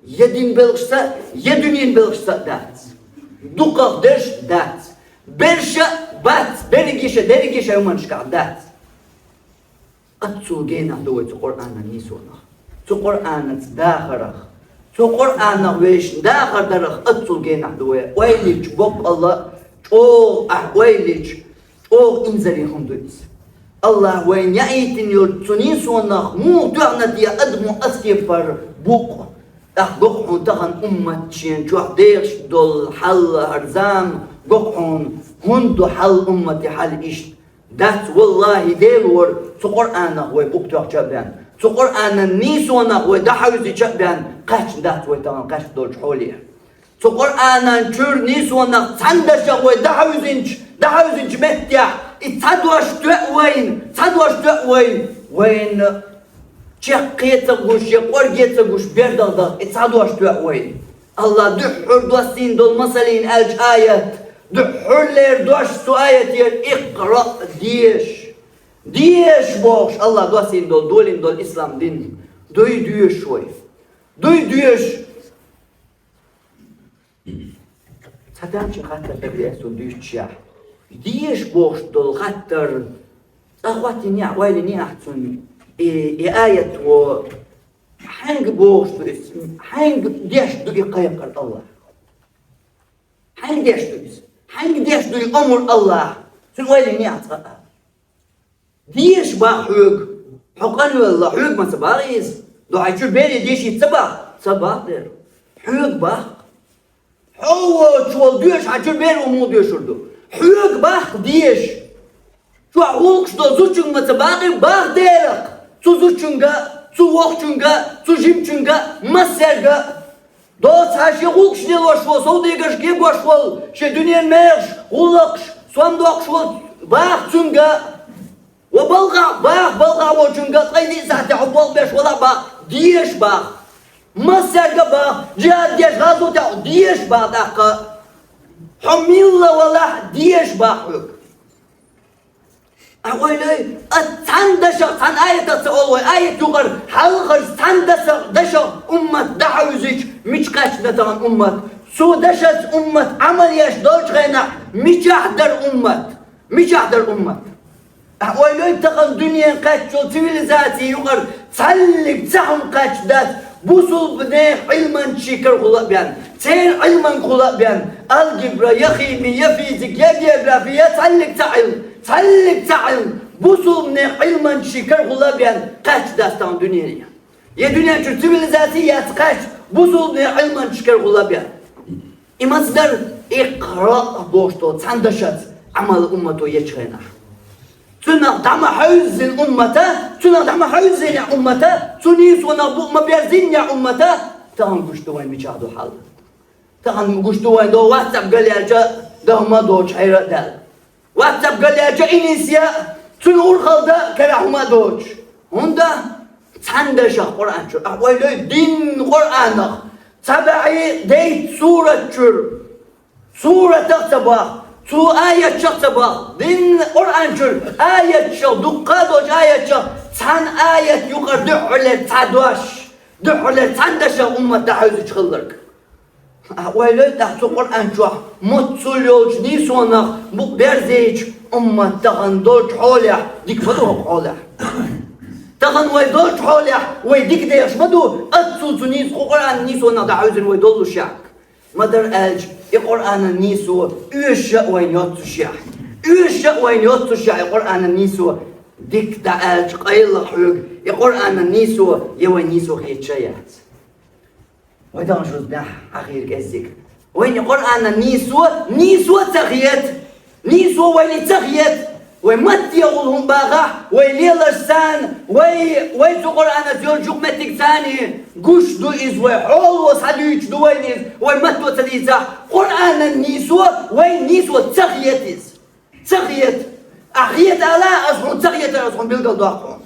Я дин белхашца, я дуьненан белхашца а дац. Дукхах дерш а дац. Берш а бац, берригаш а, дерригаш а хӀуманашкахь дац. Оццул генахь ду вай цу Къуръанан нийсонах, цу Къуръанаца дахарах, цу Къуръанах вешан дахар дарах оццул генахь ду вай. Ойла йича боккъала а, чӀогӀа ахь ойла йича, чӀогӀа инзаре хӀума ду иза. АллахӀа вайна яийтина йолчу цу нийсонах муха тоьхна те адамо ас кепара букъ? ТӀаккха го-кх хьуна тахана уммат шен чохь дехаш долу хьал, хӀара зама, го-кх хьуна хӀунда ду хьал, умматан хьал иштта? Дац, валлахӀи, Дела вара, цу Къуръанах вай букъ тоьхча а бен, цу Къуръанан нийсонах вай дӀахьаьвзича а бен, кхаьчна дац вай тахана кхаьчна долчу хьоле. Цу Къуръанан чуьра нийсонах цхьана дашах вай дӀахьаьвзинчу, дӀахьаьвзинчу меттехь, и цхьа дош тоьа вайна, цхьа дош тоьа вайна, вайна чекхе ца гуш, я къорге ца гуш, бердалла даккха, и цхьа дош тоьа вайна. АллахӀа дуьххьара доссийна долу, масалан, аьлча аят, дуьххьарлера дош цу аятера: «Икъраъ», деша. Деша бохуш, АллахӀа доссийна долу, долийна долу ислам дин. Дуй доьшуш вай. Дуй доьшуш. Цхьа тамашийна хаттар дара ас цунна дуьйцучехь. Деша бохуш долу хаттар, цкъа хӀоттийна ахь, ойла йина ахь цунна, и, и аят ву, хьаьнга бохуш ду иза, хьаьнга деш ду и кхайкхар АллахӀа? Хьаьнга деш ду иза? Хьаьнга деш ду и омра АллахӀа? Цунна ойла йина ахь цкъа а. Деша боху хьоьга. Хьо къанвелла, хьоьга ма ца боху иза? Ду хьайн чуьра бере дешийта ца боху? Ца боху дера. Хьоьга боху. Хьо воцуш волу доьшуш, хьан чуьра беро муха доьшур ду? Хьоьга боху деша. Чохь гӀуллакхаш долу зудчуьнга ма ца боху, боху дера. Цу зудчуьнга, цу воккхачуьнга, цу жимачуьнга, массаьрга. Доцца хьан шен гӀуллакхаш лелош волу, совдегарш гегош волу, шен дуьненан мехаш, гӀуллакхаш, сом доккхуш волу, боху цуьнга. Ва балхахь боху, балхахь волчуьнга, ткъе диъ сахьтехь хьо болх беш валахь боху, деша боху. Массаьрга боху, джихӀад деш, гӀазотехь деша боху тӀаккха. Хьо милла валахь, деша боху хьоьга. Ахь ойла йой, ас цхьана дашах, цхьана аятах ца олу вай, аят юкъара хьалхарчу цхьана дашах, дашах уммат дӀахьаьвзича, мича кхаьчна тахана уммат? Цу дашаца уммат Ӏамал еш долчу хенахь, мичахь дара уммат? Мичахь дара уммат? Ахь ойла йой, тахана дуьненан кхаьчначу цивилизаци юкъара цхьаллиг цхьа хӀума кхаьчна дац, бусулба нехан Ӏилманчийн карахула а бен, церан Ӏилманхула а бен, алгебра, я хими, я физика, я географи, я цхьаллиг цхьа Ӏилма, цхьаллиг цхьа Ӏилма, бусулба нехан Ӏилманчийн карахула а бен кхаьчна дац тахана дуьненан. Я дуьнен чуьра цивилизаци яц кхаьчна, бусулба нехан Ӏилманчийн карахула а бен. И маца дара? Икъраъ бохуш долу цхьана дашаца Ӏамал уммато ечу хенахь. Цунах дӀа ма хьаьвзина уммата, цунах дӀа ма хьаьвзина уммата, цу нийсонах букъ ма берзина уммата, тахана гуш ду вайн мичахь ду хьал. Тахана гуш ду вайн до WhatsApp галъяьлча, даха ма доцуш хьера а даьлла. WhatsApp галъяьлча, и нийса а, цуьнан урхалла дан а карахь хӀума а доцуш. ХӀунда? Цхьана дашах Къуръан чуьра. Ахь ойла йой, дин Къуръанах цхьа бӀе дейтта сурат чуьра. Суратах ца боху, цу аятчах ца боху. Дин Къуръан чуьра аятчах, дуккха а долчу аятчах цхьана аят юкъара дуьххьарлера цхьа дош, дуьххьарлера цхьана дашах уммат дӀахьаьвзича хилларг. Ахь ойла йой, тӀаккха цу Къуръан чохь моццул йолчу нийсонах букъ берзийча, уммат тахана долчу хьолехь дика ма ду хӀокху хьолехь. Тахана вай долчу хьолехь вай дика дехаш ма ду, оццул цу нийса, кху Къуръанан нийсонах дӀахьаьвзина вай доллушехь. Ма-дарра аьлча, и Къуръанан нийсо оьшуш а вайна йоццушехь. Оьшуш а вайна йоццушехь и Къуръанан нийсо, дика дӀааьлча, къайлаха хьоьга, и Къуръанан нийсо я вайн нийсо хеташ а яц. Вай тахана шуьца дехьа хьахийра кӀеззиг. Вайна Къуръанан нийсо, нийсо ца хета. Нийсо вайна ца хета. Вай маттехула хӀума бахахь, вай лелаш санна, вай, вай цу Къуръанаца йолчу юкъаметтиг царний гуш ду иза, вай хьоло схьадуьйцуш ду вайна иза, вай матто ца дийцахь, Къуръанан нийсо вайна нийсо ца хета иза. Ца хета. Ахьа хета ала, аз хьуна ца хетар, аз хьуна билгал доккху хьуна.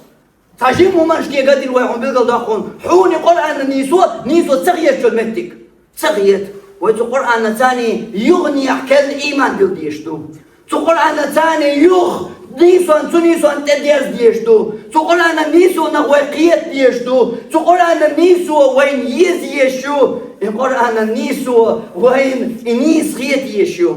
Цхьа жима хӀуманаш кега дила вай хьуна билгал доккху хьуна. Хьуна Къуръанан нийсо, нийсо ца хетачул меттиг. Ца хета. Вай цу Къуръанан царна юханехьа кхел иман дила дезаш ду. Цу Къуръанан царна юха нийсонна, цу нийсонна тӀедерза дезаш ду. Цу Къуръанан нийсонах вай кхета дезаш ду. Цу Къуръанан нийсо вайна еза езаш ю. И Къуръанан нийсо вайна и нийса хета езаш ю.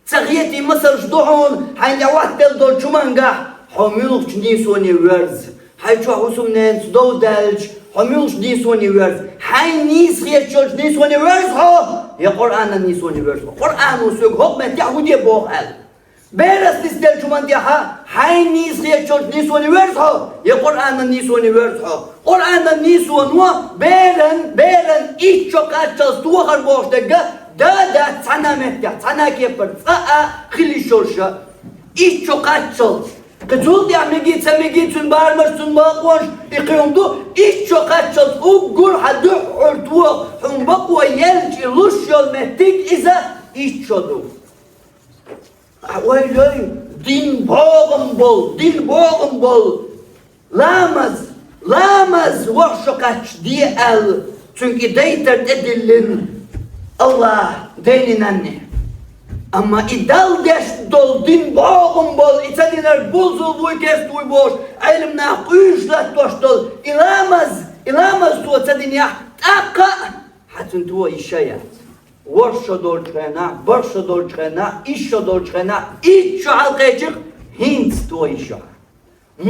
Ца хетий масалш ду хьуна, хьайна тӀехьа оттаделла долча хӀумангахь, хьо муьлхача нийсоне верза. Хьай чохь хӀусамненца дов даьлча, хьо муьлхача нийсоне верза. Хьайна нийса хетачу нийсоне верза хьо, я Къуръанан нийсоне верза хьо. Къуръано соьга хӀокху меттехь хӀун де боху аьлла. Бераца нисделлачу хӀуман тӀехьа хьайна нийса хетачу нийсоне верза хьо, я Къуръанан нийсоне верза хьо. Къуръанан нийсоно беран, беран итт шо кхаччалц тохар бохуш дерг а дан а дац цхьана а меттехь, цхьана а кепара цкъа а хила йиш йолуш а. Итт шо кхаччалц. Кхин цул тӀаьхьа мегий, ца мегий, цуьнан барамаш, цуьнан бакъонаш, и кхин хӀума ду, итт шо кхаччалц уггар хьан дуьххьара тоха, хьуна бакъо елча и луш йолу меттиг иза итт шо ду. Ой, ой, дин богӀам болу, дин богӀам болу. Ламаз, ламаз вахша кхачча де аьлла, цуьнга и дайтар тӀедиллина Аллах дайни нанни. Амма и Далла деш долу дин богӀам болу, и ца динарг буззул буй, керст буй бохуш, Ӏелам нах къуьйсуш латтош долу, и ламаз, и ламаз цо ца динехь, тӀаккха а хьан цуьнан тоха йиш а яц. ВорхӀ шо долчу хенахь, бархӀ шо долчу хенахь, исс шо долчу хенахь, итт шо хьалакхечира, хӀинца тоха йиш ю хьан.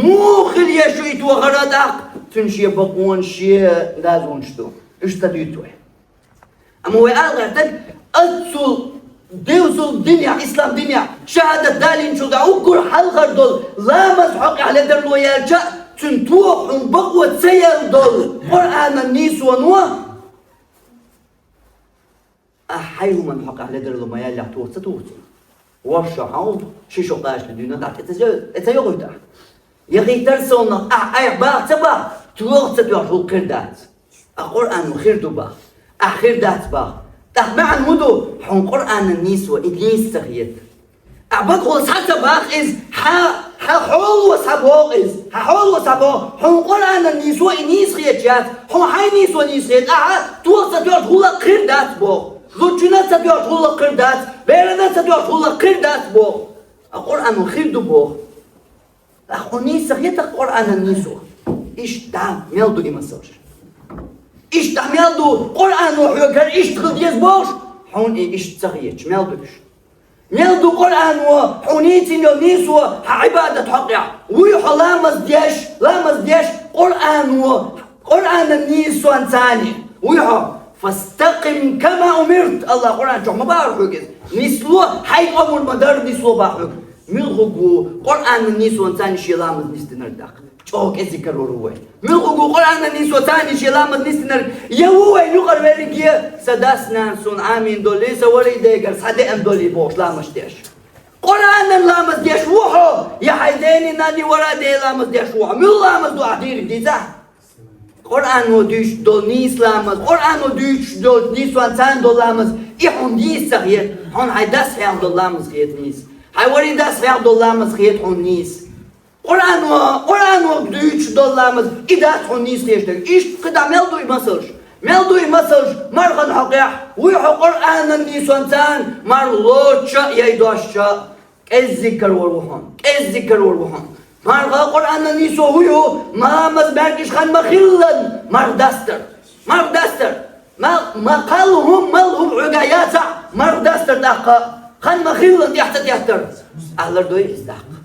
Муха хила еш ю и тохар а тӀаккха? Цуьнан шен бакъонаш, шен дозанаш ду. Уьш ца дуьйцу вай. Амма вай ала гӀертарг, оццул дезачу динехь, ислам динехь, шахӀадат далийначул тӀаьхьа уггар хьалхара долу ламаз хьокъехь ледарло яьлча, цуьнан тоха хьуна бакъо ца елла долу Къуръанан нийсоно, ахьа хьайн хӀуманна хьокъехь ледарло ма яьллехь, тоха ца туху цунах. ВорхӀ шо хьан ву, ши шо кхаччалц дуьйна ахь тӀе ца, тӀе ца йохуьйту ахь. Яхийтар совнах, ахь айхьа баха ца баха, тоха ца тоьхча хӀума хир дац. Ахь Къуръано хир ду баха, ахь хир дац баха. ТӀаккха маьӀна хӀун ду, хьуна Къуръанан нийсо и нийса ца хета? Ахь багахула схьа ца баха иза, хьан, хьан хьоло схьабогӀу иза, хьан хьоло схьабогӀу, хьуна Къуръанан нийсо и нийса хеташ яц, хьуна хьайн нийсо нийса хета, ахьа тоха ца тоьхча гӀуллакх хир дац боху, зудчунна ца тоьхча гӀуллакх хир дац, берана ца тоьхча гӀуллакх хир дац боху, а Къуръано хир ду боху. Ахь хьуна нийса ца хета Къуръанан нийсо? Иштта мел ду и масалш? Иштта мел ду Къуръано хьоьга хӀара иштта хила деза бохуш, хьуна и иштта ца хеташ, мел ду уьш? Мел ду Къуръано хьуна йийцина йолу нийсо хьан Ӏибадат хьокъехь? Вуй хьо ламаз деш, ламаз деш Къуръано, Къуръанан нийсонца цхьаьна вуй хьо? «Фастакъим кама умирт», Аллах Къуръан чохь ма боху хьоьга иза. Нисло, хьайга омра ма-дарра нисло боху хьоьга. Муьлхарг ву Къуръанан нийсонца цхьаьна шен ламаз нисдинарг тӀаккха? ЧӀогӀа кӀезиг карор ву вай. Муьлхарг ву Къуръанан нийсонца цхьаьна шен ламаз нисдинарг? Я ву вайн юкъара верриге, сан дас-нанас суна Ӏамийна долий, сан ворхӀе дегара схьадеана долий бохуш ламаз деш? Къуръанан ламаз деш ву хьо, я хьайн дени-нанни ворхӀе ден ламаз деш ву хьо? Муьлха ламаз ду ахь дийриг, дийцахь? Къуръано дуьйцуш долу нийса ламаз, Къуръано дуьйцуш долчу нийсонца цхьаьна долу ламаз, и хьуна нийса ца хета, хьуна хьайн дас хьехна долу ламаз хета нийса. Хьайн ворхӀе дас хьехна долу ламаз хета хьуна нийса. Къуръано, Къуръано дуьйцуш долу ламаз, и дац хьуна нийса хеташ дерг. Иштта кхидӀа мел ду и масалш? Мел ду и масалш мархана хьокъехь? Вуй хьо Къуръанан нийсонца цхьаьна марха лоцуш а, яй дош а? КӀеззиг карор ву хьуна, кӀеззиг карор ву хьуна. Марха Къуръанан нийсо хӀун ю? Ламаз маьркӀаж хан ма-хиллан, марха дастар. Марха дастар. Ма, ма кхалла хӀума, малла хӀума хьоьгахь яцахь, марха дастар тӀаккха. Хан ма-хиллан тӀехь ца теттар. Ахь лардой иза тӀаккха?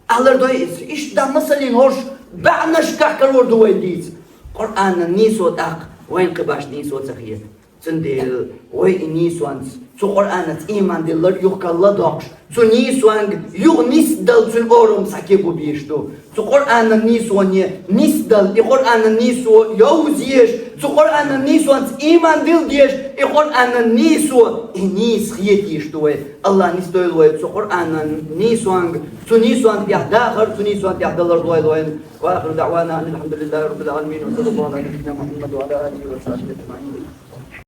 Ахь лардой иза? Иштта масаллин хӀорш бӀаьннашкахь карор ду вайна дийца. Къуръанан нийсо тӀаккха вайна кхин башха нийсо ца хета. Цундела вай и нийсонца, цу Къуръанца ийман диллар юхкалла доккхуш, цу нийсонга юха нисдала цуьнан орам схьакегабеш ду. Цу Къуръанан нийсоне нисдала, и Къуръанан нийсо йовза езаш, цу Къуръанан нийсонца ийман дилла дезаш, и Къуръанан нийсо, и нийса хетийша ду вай. Аллах нисдойла вай цу Къуръанан нийсонга, цу нийсонна тӀехь дахар, цу нийсонна тӀехь далар лойла вайна. Ва ахиру даъвана анил хьамдулиллахи раббил Ӏаламин. Ва саллаллаху Ӏала набийина Мухьаммад ва Ӏала алихи ва сахьбихи ажмаӀин.